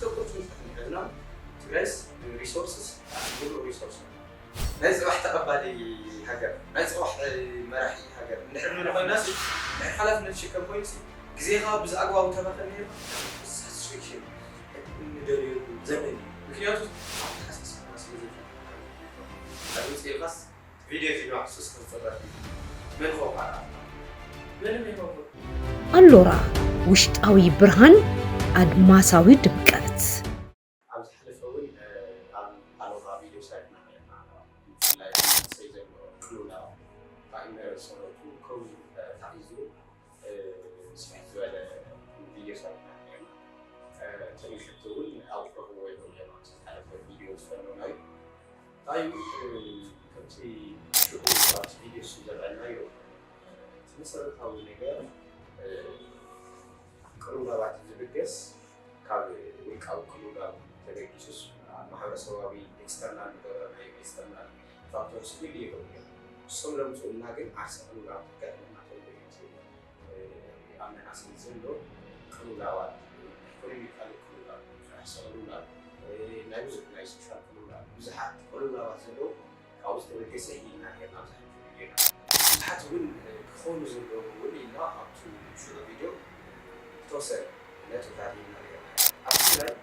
ኦፖርቹኒቲ ንሕና ትግራይስ ሪሶርስስ ሙሉ ሪሶርስ ናይ ፅባሕ ተቐባሊ ሃገር ናይ ፅባሕ መራሒ ሃገር እንድሕር ንብል ኮይናስ ናይ ሓላፍነት ሽከም ኮይኑሲ ግዜኻ ብዝኣግባቡ ተባኸል ነይርካ ሳቲስፋክሽን እንደልየሉ ዘመን እዩ። ምክንያቱ ኣተሓሳስባና ስለ ዘይፈልጥ ኣብ ውፅኢኻስ ቪድዮ ፊልም ኣፍሱስ ክትፅረፍ እዩ። መን ኾንካ? ምንም ይኸውን። ኣሎራ፣ ውሽጣዊ ብርሃን፣ ኣድማሳዊ ድምቀት። ኣብ ዝሓለፈ እውን ኣብ ኣሎራ ቪድዮ ሰሪሕና ነርና። ብፍላይ መንእሰይ ዘሎ ቅልውላው፣ ታኢመ ሰረቱ ከምኡ ተታሒዙ ስፍሕ ዝበለ ቪድዮ ሰሪሕና ነርና። ተመልከትቲ እውን ኣብ ክረኽብዎ ይኽእሉ እዮም። ኣብ ዝሓለፈ ቪድዮ ዝፈለናዩ እንታይ ከምቲ ሽዑ ኣብቲ ቪድዮ እሱ ዘርኣናዮ እቲ መሰረታዊ ነገር ቅልውላዋት ዝብገስ ካብ ውልቃዊ ቅልውላው ተበጊሱስ ኣብ ማሕበረሰባዊ ኤክስተርናል ንገብረናዮ ኤክስተርናል ፋክተርስ ክህሉ ይኽእሉ እዮም። እሶም ለምፅኡልና ግን ዓርሰ ቅልውላው ከጋጥመና ከሎ እዩ ኣብ መናእሰይ ዘሎ ቅልውላዋት ኢኮኖሚካል ቅልውላው፣ ራሕሲ ቅልውላው፣ ናይ ብዙሕ ናይ ሶሻል ቅልውላው ብዙሓት ቅልውላዋት ዘለዉ ካብኡ ዝተበገሰ እዩ ኢልና ጌርና ኣብዚ ሓንቲ ቪድዮና። ብዙሓት እውን ክኾኑ ዘለዎም እውን ኢልና ኣብቲ ሽዑ ቪድዮ ዝተወሰነ ነጥብታት ኢና ጌርና። ኣብ ትግራይ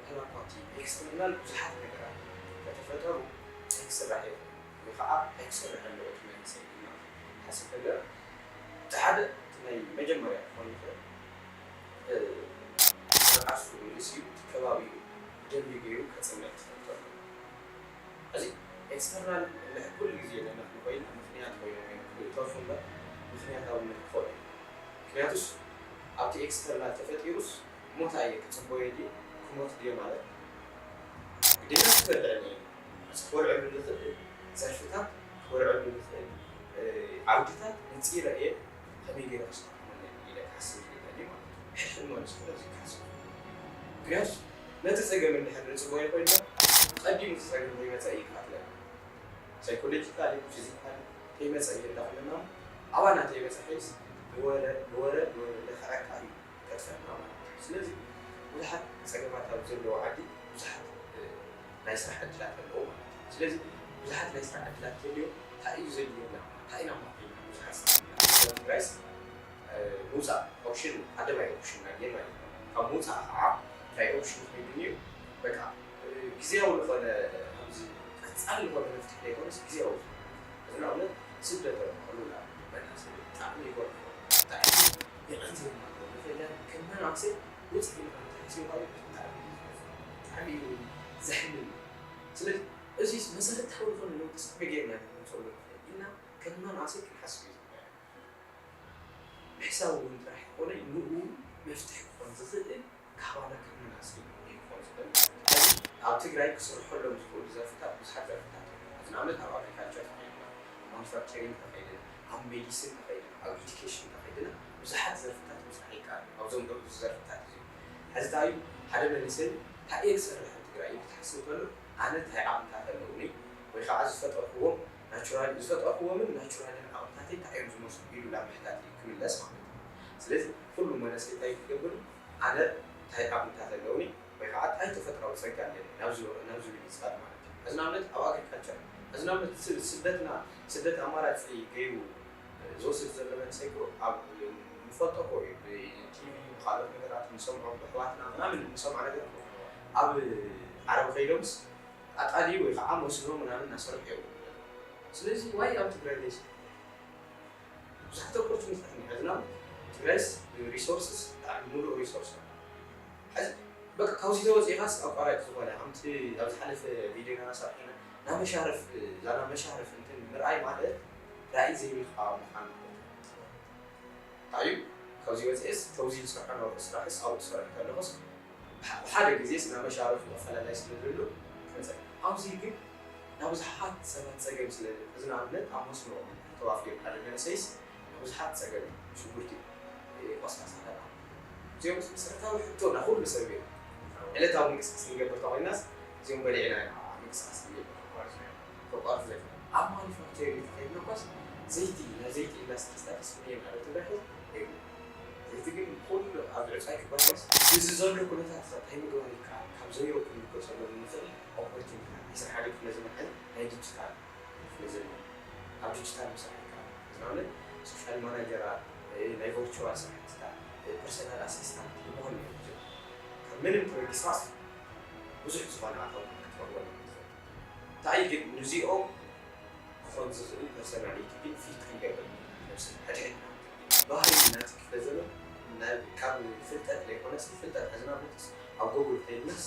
ዋላ እኳ እቲ ኤክስተርናል ብዙሓት ነገራት ከተፈጠሩ ኣይክስራሕ ይኽእል ወይ ከዓ ኣይክሰርሕ ኣለዎ እቲ መንእሰይ ኢልና ሓስብ ነገር እቲ ሓደ እቲ ናይ መጀመርያ ክኾን ይኽእል ዓርሱ ርእሲኡ እቲ ከባቢኡ ብደንቢ ገይሩ ከፅንዕ ክፈልጠሉ እዚ ኤክስተርናል እንድሕር ኩሉ ግዜ ነመኽኒ ኮይና ምኽንያት ኮይኖም እዮም ክተርፉ እምበር ምኽንያታውነት ክኾኑ እዩ። ምክንያቱስ ኣብቲ ኤክስተርናል ተፈጢሩስ ሞት ኣየ ክፅበዮ ድዩ ክሞት ድየ ማለት ግዴታ ክበልዕኒ እዩ። እዚ ክበልዐሉ ዝኽእል ዘርፍታት ክበልዐሉ ዝኽእል ዓውድታት ነፂረ እየ ከመይ ገይረ ክስተካኸለኒ ኢለ ክሓስብ ዝግበኒ ማለት እዩ። ሕድሕድ መልስ ስለዚ ክሓስብ ምክንያቱ ነቲ ፀገም እንድሕር ንፅበዮ ኮይና ቀዲሙ እቲ ፀገም ዘይመፀ እዩ ክቐትለና ሳይኮሎጂካሊ ፊዚካሊ ከይመፀ እዩ እንዳኾነና ኣባና ተይበፃሒስ ብወረ ብወረ ብወረ ለኽዐካ እዩ ከጥፈና ማለት እዩ። ስለዚ ብዙሓት ፀገማት ኣብ ዘለዎ ዓዲ ብዙሓት ናይ ስራሕ ዕድላት ኣለዎ ማለት እዩ። ስለዚ ብዙሓት ናይ ስራሕ ዕድላት ተልዮ እንታይ እዩ ዘድልየና እንታይ ኢና ማክልና ብዙሓት ስራሕ ትግራይስ ምውፃእ ኦፕሽን ኣደባይ ኦፕሽን ናጌና እዩ። ካብ ምውፃእ ከዓ እንታይ ኦፕሽን ትሪድን እዩ በቃ ግዜያዊ ዝኾነ ከምዚ ቀፃሊ ዝኾነ መፍትሒ ዘይኮነስ ግዜያዊ ዝኾነ እዚ ንኣብነት ስደት ኣሎ ቅሉላ መናእሰይ ብጣዕሚ ይጎርፎ ብጣዕሚ የቐንዝብና ኣሎ ንፈለ ከም መናእሰይ ውፅእ ኢልካ ተሓሲብካ ብጣዕሚ እዩ ዝጎርፎ ብጣዕሚ እዩ ዘሕምም እዩ። ስለዚ እዚ መሰረታዊ ዝኾነ ለውጢ ከመይ ጌርና ኢና ክነምፅኣሉ ንኽእል ኢልና ከም መናእሰይ ክንሓስብ እዩ ዝግበኣና። ምሕሳብ እውን ጥራሕ ኣይኮነይ ንኡ መፍትሒ ክኾን ዝኽእል ካባና ካብ መናእሰይ እዩ ክኾን ዝኽእል። ኣብ ትግራይ ክስርሐሎም ዝኽእሉ ዘርፍታት ብዙሓት ዘርፍታት እዮም። ሕዚ ንኣብነት ኣብ ኣግሪካልቸር ተኸይድና፣ ኣብ ማኑፋክቸሪንግ ተኸይድና፣ ኣብ ሜዲሲን ተኸይድና፣ ኣብ ኢዱኬሽን ተኸይድና ብዙሓት ዘርፍታት ምስራሕ ይከኣል እዩ። ኣብዞም ደብዙ ዘርፍታት እዚኦም ሕዚ እንታይ እዩ ሓደ መንእሰይ እንታይ እየ ክሰርሕ ኣብ ትግራይ ኢሉ ክሓስብ ከሎ ኣነ እንታይ ዓቕምታት ኣለውኒ ወይ ከዓ ዝፈጠርክዎም ናቹራል ዝፈጠርክዎምን ናቹራልን ዓቕምታተይ እንታይ እዮም ዝመስሉ ኢሉ ናብ ምሕታት እዩ ክምለስ ማለት እዩ። ስለዚ ኩሉ መንእሰይ እንታይ ክገብር ኣነ እንታይ ዓቕምታት ኣለውኒ ወይ ከዓ እንታይ ተፈጥራዊ ፀጋ ኣለኒ ናብ ዝብል ይፅቃጥ ማለት እዩ። ሕዚ ንኣብነት ኣብ ኣግሪካልቸር ሕዚ ንኣብነት ስደትና ስደት ኣማራፂ ገይሩ ዝወስድ ዘሎ መንእሰይ እኮ ኣብ ንፈልጦ እኮ እዩ ብቲቪ ብካልኦት ነገራት ንሰምዖ ብኣሕዋትና ምናምን ንሰምዖ ነገር እኮ ኣብ ዓረብ ከይዶምስ ኣጣሊ ወይ ከዓ መስኖ ምናምን እናሰርሑ እዮም። ስለዚ ዋይ ኣብ ትግራይ ዘይስራሕ ብዙሓት ኦፖርቹኒቲታት እኒሀ ሕዝና ትግራይስ ሪሶርስስ ብጣዕሚ ሙሉእ ሪሶርስ እዩ። ሕዚ በቃ ካብዚ ተወፂእኻስ ኣቋራጭ ዝኾነ ከምቲ ኣብ ዝሓለፈ ቪድዮና ሰሪሕና ናመሻርፍ እዛ ናመሻርፍ እንትን ምርኣይ ማለት ራእይ ዘይብልካ ምዃን ማለት እዩ። እንታይ እዩ ካብዚ ወፂኤስ ተውዚ ዝሰርሖ ነበርኩ ስራሕስ ኣብኡ ክሰርሕ ከለኹስ ብሓደ ግዜ ስና መሻርፍ ኣፈላላይ ስለ ዝህሉ ክመፀ ኣብዚ ግን ናብ ብዙሓት ሰባት ፀገም ስለ እዚ ንኣብነት ኣብ መስኖ ተዋፊሩ ሓደ መንእሰይስ ናብ ብዙሓት ፀገም ሽጉርቲ ቆስቃስ ኣለና እዚኦም መሰረታዊ ሕቶ ና ኩሉ ሰብ እዩ ዕለታዊ ምንቅስቃስ ንገብር ተኮይናስ እዚኦም በሊዕና ኢና ምንቅስቃስ ንገብር ተቋርፁ ዘይኮነ ኣብ ማኒፋክቸሪንግ ተኸይድና እኳስ ዘይቲ ናይ ዘይቲ ኢንዳስትሪ ስታትስ ክንየም ሓደ ትግራይ ሕዚ የብሉ እቲ ግን ኩሉ ኣብ ዕፃ ይግበር። እዚ ዘሎ ኩነታት እንታይ ምግባር ይከኣል? ካብ ዘይሮ ክንልቀ ዘሎ ንኽእል ኦፖርቹኒቲ ናይ ስራሕ ሓደ ክፍለ ዘመን ናይ ዲጂታል ክፍለ ዘመን ኣብ ዲጂታል ምስራሕ ይከኣል። ንኣብነት ሶሻል ማናጀራት፣ ናይ ቨርቹዋል ስራሕትታት፣ ፐርሰናል ኣሲስታንት ይበሃል። ካብ ምንም ተበጊስካስ ብዙሕ ዝኾነ ኣታዊ ክትረኽበሉ ትኽእል። እንታይ ግን ንዚኦም ክኾን ዝኽእል ፐርሰናሊቲ ግን ፊት ክንገብር ነብስና ሕድሕድና ባህሪ ናቲ ክፍለ ዘመን ካብ ፍልጠት ዘይኮነስ ፍልጠት ሕዝና ቦትስ ኣብ ጎግል ከይድናስ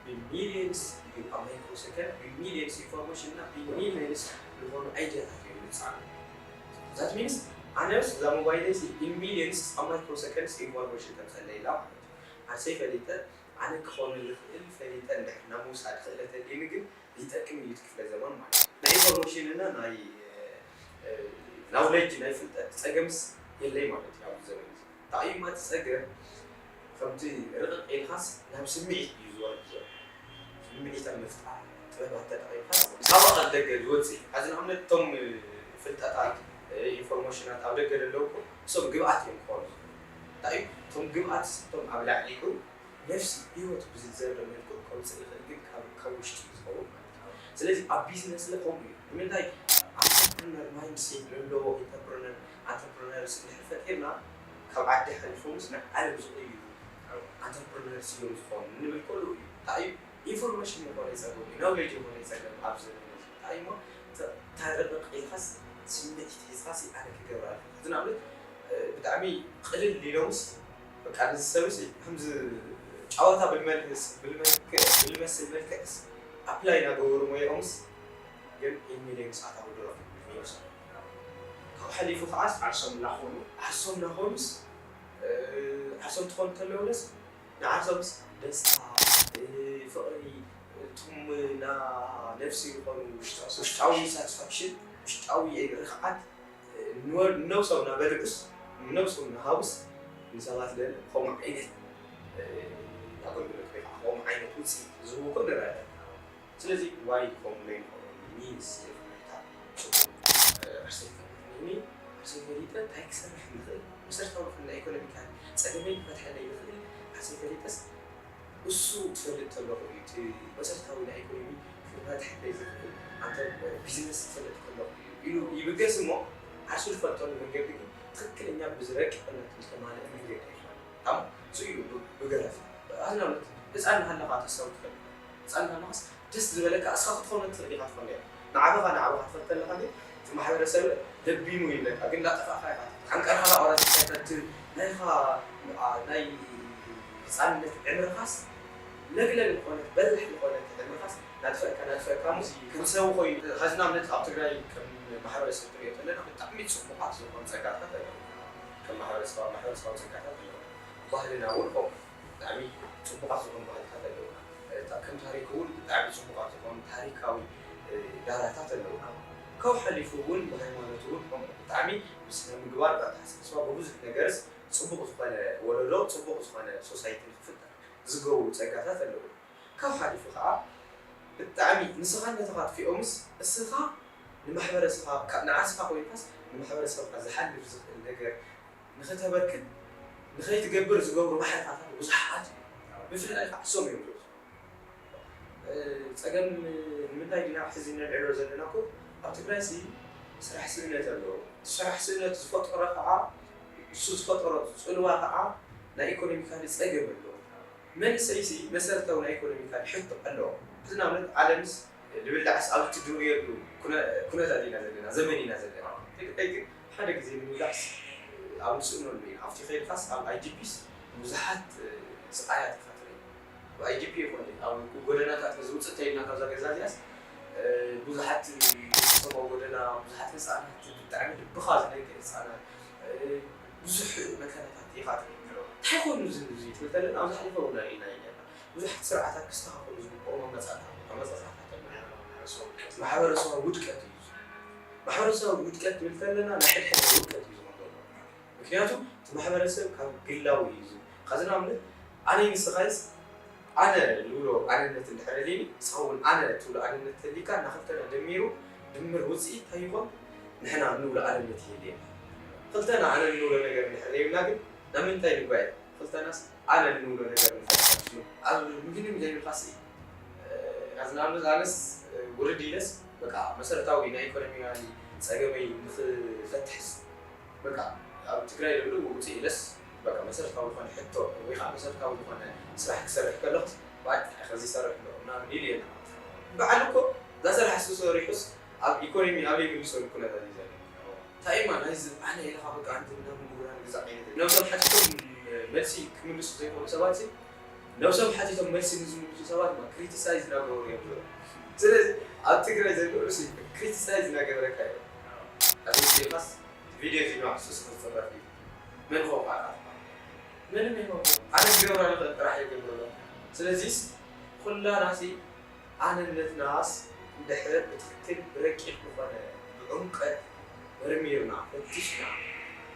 ብሚሊየንስ እዩ ኣብ ማይክሮ ሰከንድ ብሚሊየንስ ኢንፎርሜሽን እና ብሚሊየንስ ዝኾኑ ኣይዲያታት እዩ ንፃሉ። ዛት ሚንስ ኣነስ እዛ ሞባይል ሲ ኢን ሚሊየንስ ኣብ ማይክሮ ሰከንድስ ኢንፎርሜሽን ተምፀለይ ኢላ ማለት እዩ። ዓርሰይ ፈሊጠ ኣነ ክኾን ዝኽእል ፈሊጠ እንድሕር ናብ ምውሳድ ክእለት ኣልኒ ግን ይጠቅም እዩ እቲ ክፍለ ዘመን ማለት እዩ። ናይ ኢንፎርሜሽን እና ናይ ናውሌጅ ናይ ፍልጠት ፀገምስ የለይ ማለት እዩ ኣብዚ ዘመን እዚ። እንታይ እዩ እቲ ፀገም? ከምቲ ርቕቕ ኢልካስ ናብ ስምዒት እዩ ዝወርድ ዘሎ። ስምዒት ኣብ ምፍጣር ጥበባት ተጠቒምካስ ካብ ኣብ ደገ ዝወፅእ እዩ። ሕዚ ንኣብነት እቶም ፍልጠታት ኢንፎርሜሽናት ኣብ ደገ ዘለዉ እኮ እሶም ግብኣት እዮም ክኾኑ ዝኽእሉ። እንታይ እዩ እቶም ግብኣት እቶም ኣብ ላዕሊ ይኹን ነፍሲ ህይወት ብዝዘርእ መልክዑ ከምፅእ ይኽእል ግን ካብ ውሽጢ እዩ ዝኸውን ማለት እዩ። ስለዚ ኣብ ቢዝነስ ለ ከምኡ እዩ። ንምንታይ ኣንተርፕርነር ማይንድሴት ዘለዎ ኢንተርፕርነር ኣንተርፕርነርስ እንድሕር ፈጢርና ካብ ዓዲ ሓሊፎምስ ናብ ዓለም ዝቕይሩ ኣንተርፕርነርስ እዮም ዝኾኑ ንብል ከሉ እዩ። እንታይ እዩ ኢንፎርሜሽን ይኾነ ይፀገም እዩ ናውሌጅ ይኾነ ይፀገም ኣብዚ እንታይ እሞ ተርቕቕ ኢልካስ ስምዒት ሒዝካስ ኣነ ክገብር ኣለካ ዝናብለት ብጣዕሚ ቅልል ኢሎምስ በቃ ንዚ ሰብስ ከምዚ ጨዋታ ብልመልስ ብልመስል መልክዕስ ኣፕላይ እናገበሩ ሞያኦምስ ግን ኢን ሚሊዮንስ ኣታዊ ድረፍ ይወሰዱ። ካብኡ ሓሊፉ ከዓስ ዓርሶም እናኾኑ ዓርሶም እናኾኑስ ዓርሶም ትኾኑ ከለውለስ ንዓርሶምስ ደስታ ፍቕሪ እቱም ና ነፍሲ ዝኾኑ ውሽጣዊ ሳትስፋክሽን ውሽጣዊ ርኽዓት ንነብሶም ናበልዑስ ንነብሶም ናሃቡስ ንሰባት ለ ከምኡ ዓይነት ኣገልግሎት ወይ ከዓ ከምኡ ዓይነት ውፅኢት ዝህቡ ኮ ንረአ ኣለና። ስለዚ ዋይ ከምኡ ለይንኾኖ ሚንስ የፍርታ ጽቡቅ ርሴት ፈሊጥኒ ርሴት ፈሊጠ እንታይ ክሰርሕ ንኽእል መሰረታዊ ዝኾነ ናይ ኢኮኖሚካል ፀገመይ ክፈትሐለይ ይኽእል ርሴት ፈሊጠስ እሱ ትፈልጥ ተለኹ እዩ እቲ መሰረታዊ ናይ ኢኮኖሚ ክፈትሐለይ ዝኽእል ኣንተ ቢዝነስ ትፈልጥ ከለኹ እዩ ኢሉ ይብገስ እሞ ዓርሱ ዝፈልጠሉ መንገዲ ግን ትኽክለኛ ብዝረቂቕነት ዝተማልአ መንገዲ ኣይኮነ ታሞ እሱ እዩ ብገረፍ ኣዝናነት ህፃን እናሃለኻ ተስታውስ ትኽእል ህፃን እናሃለኻስ ደስ ዝበለካ እስኻ ክትኾኖ ትኽእል ኢኻ ትኾን ነይሩ ንዓበኻ ንዓበኻ ትፈልጥ ኣለኻ ግን እቲ ማሕበረሰብ ለቢሙ ይብለካ ግን እንዳጠፋእካ ኢኻ ሓንቀርካ ላቆረፅካ ኢኻ እቲ ናይኻ ናይ ህፃንነት ዕምርኻስ ለግለግ ዝኾነት በላሕ ዝኾነት ዕምርኻስ ናጥፈእካ ናጥፈእካ ሙስ ከም ሰብ ኮይኑ ኸዚ ንኣብነት ኣብ ትግራይ ከም ማሕበረሰብ ትሪኦ ተለና ብጣዕሚ ፅቡቓት ዝኾኑ ፀጋታት ኣለዉ ከም ማሕበረሰብ ማሕበረሰባዊ ፀጋታት ኣለዉ ባህልና እውን ከምኡ ብጣዕሚ ፅቡቓት ዝኾኑ ባህልታት ኣለዉና ከም ታሪክ እውን ብጣዕሚ ፅቡቓት ዝኾኑ ታሪካዊ ዳራታት ኣለዉና ካብ ሓሊፉ እውን ብሃይማኖት እውን ከምኡ ብጣዕሚ ብስነ ምግባር ብኣተሓሳስባ ብብዙሕ ነገርስ ፅቡቕ ዝኾነ ወለዶ ፅቡቕ ዝኾነ ሶሳይቲ ንክፍጠር ዝገብሩ ፀጋታት ኣለዉ ካብ ሓሊፉ ከዓ ብጣዕሚ ንስኻ ነተኻትፊኦምስ እስኻ ንማሕበረሰብካ ንዓስኻ ኮይንካስ ንማሕበረሰብካ ዝሓልፍ ዝኽእል ነገር ንኽተበርክት ንኸይትገብር ዝገብሩ ማሕረኻታት ብዙሓት እዩ ብፍላይ ከዓ ሶም እዮም ዝወፁ ፀገም ንምንታይ ዲና ሕዚ ነልዕሎ ዘለና ኮ ኣብ ትግራይ ሲ ስራሕ ስእነት ኣለዎ ስራሕ ስእነት ዝፈጠሮ ከዓ እሱ ዝፈጠሮ ፅልዋ ከዓ ናይ ኢኮኖሚካሊ ፀገም ኣለዎ መንእሰይሲ መሰረታዊ ናይ ኢኮኖሚካል ሕቶ ኣለዎ። ሕዚ ንኣብነት ዓለምስ ልብላዕስ ኣብ እትድርብየሉ ኩነታት ኢና ዘለና፣ ዘመን ኢና ዘለና። ደቂ ግን ሓደ ግዜ ንምብላዕስ ኣብ ንስእነሉ ኢና። ኣብቲ ከይድካስ ኣብ ኣይዲፒስ ብዙሓት ስቓያት ኢኻ ትርኢ። ኣብ ኣይዲፒ ይኹን ኣብ ጎደናታት ዝውፅእ እንተይልና ካብዛ ገዛ እዚኣስ ብዙሓት ሰማዊ ጎደና፣ ብዙሓት ህፃናት ብጣዕሚ ልብኻ ዝነክእ ህፃናት ብዙሕ መከራታት ኢኻ ትርኢ። እንታይ ኮይኑ እዚ እዚ ትብል ተለና ኣብ ዝሓለፈ እውን ርኢና ኢና። ብዙሓት ስርዓታት ክስተኻኸሉ ዝግብኦም ኣመፃፅኣታት ኣመፃፅኣታት ኣለዉ። ማሕበረሰባዊ ውድቀት እዩ። ማሕበረሰባዊ ውድቀት ትብል ተለና ናይ ሕድሕድና ውድቀት እዩ ዝኾን ዘሎ። ምክንያቱ እቲ ማሕበረሰብ ካብ ግላዊ እዩ። ዚ- ኸዚ ንኣብነት ኣነይ ንስኻይስ ኣነ ንብሎ ኣነነት እንድሕር ደልየኒ ንስኻ እውን ኣነ ትብሎ ኣነነት ተሊካ ናክልተና ደሚሩ ድምር ውፅኢት እንታይ ይኾን? ንሕና ንብሎ ኣነነት ይህልየና። ክልተና ኣነ ንብሎ ነገር እንድሕር ደይብልና ግን ንምንታይ ንጓየ? ክልተናስ ኣነ ንብሎ ነገር ንፈትሕ። ኣብ ምንም ዘይብልካስ፣ እ፣ ኣዝናብነት ኣነስ፣ እ፣ ውርድ ኢለስ፣ በቃ መሰረታዊ ናይ ኢኮኖሚያዊ ጸገመይ ንኽፈትሕስ፣ በቃ ኣብ ትግራይ ዘሎ ውጽእ ኢለስ፣ በቃ መሰረታዊ ዝኾነ ሕቶ ወይ ከዓ መሰረታዊ ዝኾነ ስራሕ ክሰርሕ ከለኹስ፣ ባጭ ከዚ ይሰርሕ ኣሎ ምናምን ኢሉ የለ። በዓል እኮ እዛ ስራሕ እሱ ሰሪሑስ ኣብ ኢኮኖሚ ኣብ ዘይምልሰሉ ኩነታት እዩ ዘሎ። እንታይ እማ ናይዚ ኣነ ኢልኻ በቃ ኣንቲ ምናምን ምሁራን ግዛዕ ዓይነት ነብሶም ሓቲቶም መልሲ ክምልሱ ዘይኽእሉ ሰባት ሲ ነብሶም ሓቲቶም መልሲ ንዝምልሱ ሰባት ድማ ክሪቲሳይዝ እናገበሩ እዮም ዘለዉ። ስለዚ ኣብ ትግራይ ዘለዉ ሲ ክሪቲሳይዝ እናገበረካ እዮም። ኣብዚ ኢልካስ ቪድዮ እዚ ንባዕሱ ስኽፍፅረፍ እዩ። መን ኾንካ ኣትማ? ምንም ይኹን ኣነ ዝገብራ ንኽእል ጥራሕ ይገብር ኣሎ። ስለዚስ ኩላና ሲ ኣነነትናስ እንድሕር ብትኽክል ብረቂቕ ዝኾነ ብዕምቀት መርሚርና ፈቲሽና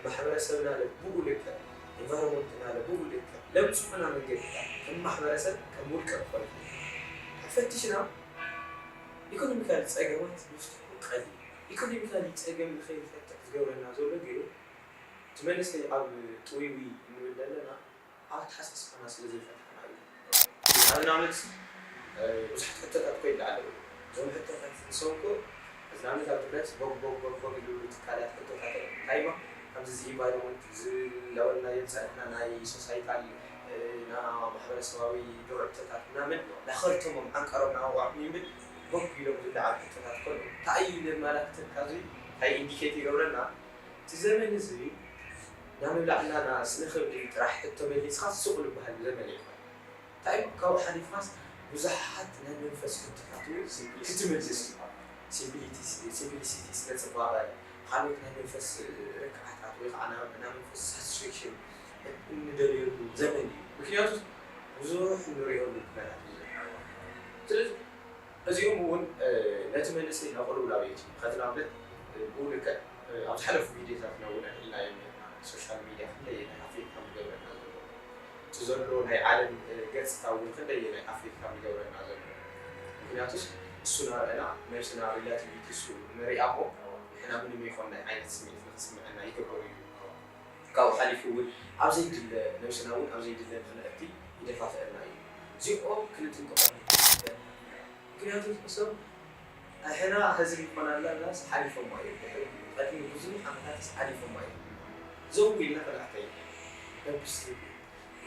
ማሕበረሰብና ለብኡ ልክዕ፣ ኢንቫይሮንመንትና ለብኡ ልክዕ ለምፅኡና መንገድታት ከም ማሕበረሰብ ከም ውልቀ ክኾን ይኽእል። ፈቲሽና ኢኮኖሚካል ፀገማት ምፍትሑ ቀሊል። ኢኮኖሚካሊ ፀገም ንኸይንፈትሕ ዝገብረና ዘሎ ገይሩ እቲ መንእሰይ ኣብ ጥውይውይ እንብል ዘለና ኣብ ኣተሓሳስባና ስለ ዘይፈትሓና እዩ። ንኣብነት ብዙሓት ሕቶታት እኮ ይለዓሉ። እዞም ሕቶታት ንሶም እኮ እዚ ንኣብነት ኣብ ትግራይ ቦግ ቦግ ቦግ ቦግ ዝብሉ ትካላት ሕቶታት እዮም። እንታይ እማ ከምዚ እዚ ኢንቫይሮንመንት ዝለወልና እዮም ዝፀንሕና ናይ ሶሳይታል ና ማሕበረሰባዊ ድርዕቶታት ምናምን ናኸርቶሞም ዓንቀሮም ናዋዕሚ ይብል ቦግ ኢሎም ዝለዓሉ ሕቶታት እኮ ኣለዉ። እንታይ እዩ ዘመላክተካ እዚ እንታይ ኢንዲኬት ይገብረና? እቲ ዘመን እዚ ናብ ምብላዕና ና ስነ ክብሪ ጥራሕ ሕቶ መሊስካ ስቕ ዝበሃል ዘመን ኣይኮነን። እንታይ እሞ ካብኡ ሓሊፍካስ ብዙሓት ናይ መንፈስ ሕቶታት እውን ክትምልስ ኢኻ። ሲምፕሊሲቲ ስነ ፅባቐ፣ ካልኦት ናይ መንፈስ ርክዓታት ወይ ከዓ ናይ መንፈስ ሳቲስፋክሽን እንደልየሉ ዘመን እዩ። ምክንያቱ ብዙሕ እንሪኦሉ ኩነታት እዩ ዘሎ። ስለዚ እዚኦም እውን ነቲ መንእሰይ ናብ ቅልውላው የእትዩ። ከዚ ንኣብነት ብኡ ልክዕ ኣብ ዝሓለፉ ቪድዮታትና እውን ኣልዒልናዮም ነርና። ሶሻል ሚድያ ክንደየናይ ኣፌክት ከም ዝገብረና ዘሎ፣ እቲ ዘሎ ናይ ዓለም ገፅታ እውን ክንደየናይ ኣፌክት ከም ዝገብረና ዘሎ። ምክንያቱስ እሱ ናርአና ነብስና ሪላቲቪቲ እሱ ንሪኣ እሞ ንሕና ምንም ይኾን ናይ ዓይነት ስምዒት ንክስምዐና ይገብሮ እዩ። ካብኡ ሓሊፉ እውን ኣብ ዘይድለ ነብስና እውን ኣብ ዘይድለ ንክነእቲ ይደፋፍአና እዩ። እዚኦም ክንጥንቀቆም ይግበአና። ምክንያቱ እሶም ኣሕና ሕዚ ይኾና ኣለናስ ሓሊፎማ እዮም። ድሕሪ ቀድሚ ብዙሕ ዓመታትስ ሓሊፎማ እዮም። ዘው ኢልና ክንኣተይ በብስቴፕ እዩ።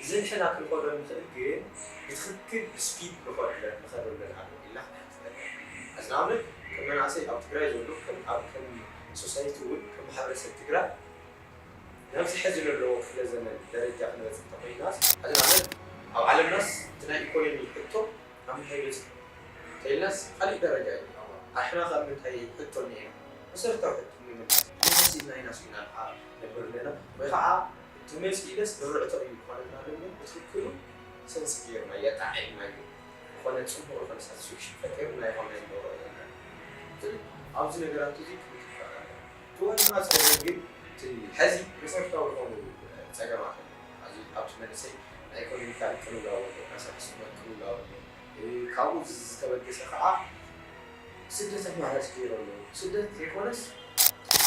እዚ ንሕና ክንኸዶ ንኽእል ግን ብትኽክል ብስፒድ ንኸዶ ንኸዶ ኣለና ኢልና ክንሓስብ ኣለና። እዚ ንኣብነት ከም መናእሰይ ኣብ ትግራይ ዘሎ ከም ኣብ ከም ሶሳይቲ እውን ከም ማሕበረሰብ ትግራይ ናብዚ ሕዚ ዘለዎ ክፍለ ዘመን ደረጃ ክንበፅሕ እንተኾይናስ፣ ሕዚ ማለት ኣብ ዓለምናስ እቲ ናይ ኢኮኖሚ ሕቶ ኣብ ምንታይ በፂሑ እንተኢልናስ ካሊእ ደረጃ እዩ። ኣሕና ካብ ምንታይ ሕቶ እኒኤና መሰረታዊ ሕቶ ንምምላስ ንመሲልና ኢና ስኢና ንዓ ነብር ኣለና ወይ ከዓ ተመፂእለስ ድርዕቶ እዩ ዝኾነና ለምን ብትክክሉ ሰንስ ገይርና የጣዒምናዮ ዝኾነ ፅቡቅ ዝኾነ ሳቲስፋክሽን ፈጢርና ይኾና ይገብሮ ዘለና። ኣብዚ ነገራት እዚ ክንጥቀም ኣለና። እቲ ዋና ጸገም ግን እቲ ሐዚ መሰረታዊ ዝኾኑ ጸገማት ኣለዉ። ኣብዚ ኣብቲ መንእሰይ ናይ ኢኮኖሚካል ቅልውላው ኣሎ፣ ናይ ስራሕ ስነ ቅልውላው ኣሎ። እ፣ ካብኡ ዝተበገሰ ከዓ ስደት ኣማራጺ ገይሩ ኣሎ። ስደት ዘይኮነስ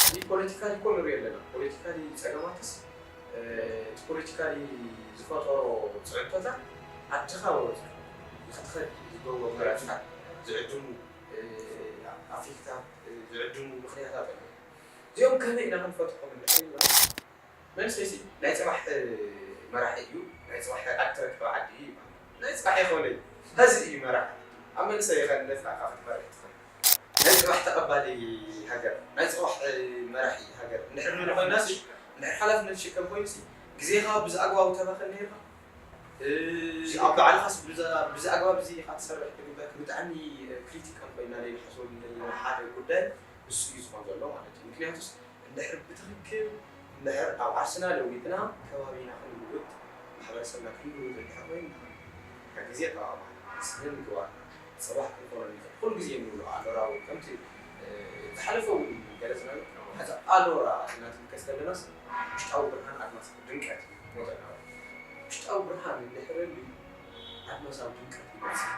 እዚ ፖለቲካሊ እኮ ንሪኦ ኣለና። ፖለቲካሊ ጸገማትስ፣ እ፣ እቲ ፖለቲካሊ ዝፈጠሮ ጽዕቶታት ዓድኻ ወፂኡ ንኽትኸድ ዝገብሩ መራፅታት ዝዕድሙ፣ እ፣ ኣፌክታት፣ እ፣ ዝዕድሙ ምኽንያታት ኣለዉ። እዚኦም ከመይ ኢና ክንፈትሖም እንድሕር ኢልና፣ መንእሰይሲ ናይ ጽባሕ መራሒ እዩ፣ ናይ ጽባሕ ኣትረክበ ዓዲ እዩ ይበሃል። ናይ ጽባሕ ኣይኮነን፣ ሐዚ እዩ መራሒ። ኣብ መንእሰይ ኢኻ ነጻ ኢኻ ክትመርሕ ትኽእል። ናይ ጽባሕ ተቐባሊ ሃገር፣ ናይ ጽባሕ መራሒ ሃገር እንድሕር ንብል ኮይንናሲ፣ እንድሕር ሓላፍነት ትሽከም ኮይኑሲ፣ ግዜኻ ብዝኣግባቡ ተባኽን ነይርካ፣ እ፣ ኣብ ባዕልኻስ ብዛ-፣ ብዚ ኣግባብ እዚ ኢኻ ትሰርሕ ትግበኣክ ብጣዕሚ ክሪቲካል ኮይንና ዘይንሓስበሉ ዘለና ሓደ ጉዳይ ንሱ እዩ ዝኾን ዘሎ ማለት እዩ። ምክንያቱስ እንድሕር ብትኽክል እንድሕር ኣብ ዓርስና ለዊጥና ከባቢና ክንልውጥ ማሕበረሰብና ክንልውጥ እንድሕር ኮይንና ካብ ግዜ ኣጠቓቕማና ስነ ምግባርና ፅባሕ ክንኮኖ ንኽእል። ኩሉ ግዜ ንብሎ ኣሎ ራዊ ከምቲ፣ እ፣ ዝሓለፈ እውን ገለፅናዮ። ሕዚ ኣሎራ ኢልና ክንጥቀስ ከለናስ ውሽጣዊ ብርሃን ኣድማስ ድምቀት እዩ። ሞተና ውሽጣዊ ብርሃን እንድሕር ኣድማሳዊ ድምቀት ይመፅእ።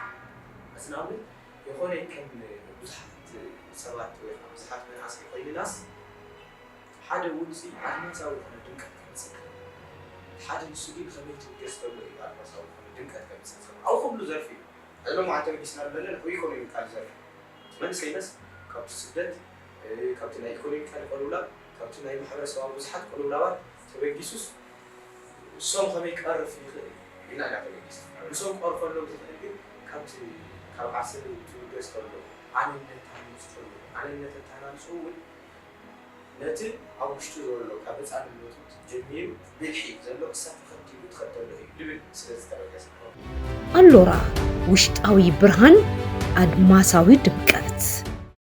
እዚ ንኣብነት የኾነ ከም ብዙሓት ሰባት ወይ ከዓ ብዙሓት መናእሰይ ኮይንናስ ሓደ ውፅኢ ኣድማሳዊ ዝኾነ ድምቀት ክመፅእ ይኽእል። ሓደ ንሱ ግን ከመይ ትብገስ ከሎ እዩ ኣድማሳዊ ዝኾነ ድምቀት ከምፅእ ዝኽእል ኣብ ኩሉ ዘርፊ እዩ። ሕዚ ሎማዓንቲ ተበጊስና ኣለና ኢኮኖሚካል ዘርፊ መንእሰይነስ ካብቲ ስደት ካብቲ ናይ ኢኮኖሚካል ቅልውላብ ካብቲ ናይ ማሕበረሰባዊ ብዙሓት ቅልውላባት ተበጊሱስ እሶም ከመይ ክቐርፍ ይኽእል ኢና ኢና ተበጊስ እሶም ክቐርፈሎም ዝኽእል ግን ካብቲ ካብ ዓስል ትብገስ ከሎ ኣነነት ተሃንፅ ከሎ ኣነነት ተሃናንፁ እውን ነቲ ኣብ ውሽጡ ዘሎ ካብ ህፃንነቱ ጀሚሩ ብልሒ ዘሎ ክሳብ ተኸቲሉ ትኸተሎ እዩ ዝብል ስለ ዝተረገዘ ኣሎራ ውሽጣዊ ብርሃን ኣድማሳዊ ድምቀት